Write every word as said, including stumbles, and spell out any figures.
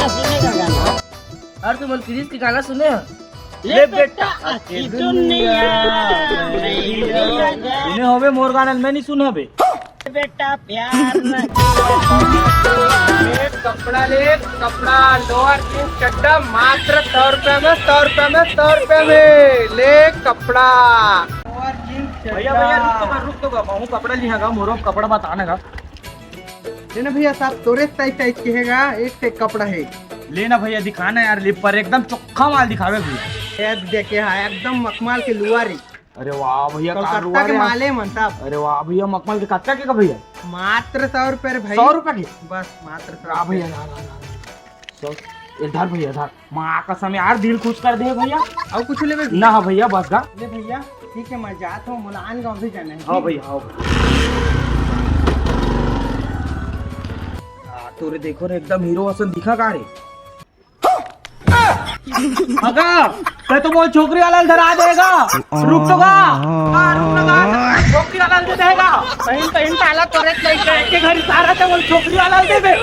अउ तुमन क्रिस के गाना सुने हव? ले बेटा, अच्छी दुनिया। सुने होबे मोर गाना ल, मैं नहीं सुने होबे। बेटा प्यार न। ले कपड़ा, ले कपड़ा, लोअर जींस चड्डा मात्र सौ रुपया में, सौ रुपया में, सौ रुपया में। ले कपड़ा। लोअर जींस चड्डा। भैया, भैया, रुक तो गा, रुक तो गा, महूं कपड़ा लिहा गा, मोरो कपड़ा बताना गा। ले ना भैया साहब, तोरे साइज, साइज के हे गा, एक से एक कपड़ा हे। ले ना भैया, दिखाना यार, ले पर एकदम चोखा माल दिखावे भैया। ये देखे हा, एकदम मखमल के लोअर हे। अरे वाह भैया, का कोलकाता लोअर के हे यार। माल हे मन साहब। अरे वाह भैया, मखमल के कतका के का भैया? मात्र सौ रुपया रे भाई। सौ रुपया के? बस मात्र सौ वाह रुपया। भैया, ला, ला, ला, ला। सौ, इधर भैया, इधर। माँ कसम यार, दिल खुश कर दे भैया। अउ कुछ लेबे भैया? ना भैया, बस गा। ले भैया, ठीक हे, मैं जात हूँ, मोला आन गाँव भी जाना हे। हाँ भैया, हाँ भैया। हाँ, तोरे देखो रे, एकदम हीरो असन दिखा का रे? अगा, तैं तो मोर छोकरी वाला ल धरा देगा। रुक तो गा। हाँ, रुक तो गा। छोकरी वाला ल दे देगा। कहीं, कहीं ताला तोरे के घर सारा तो मोर छोकरी वाला ल देबे।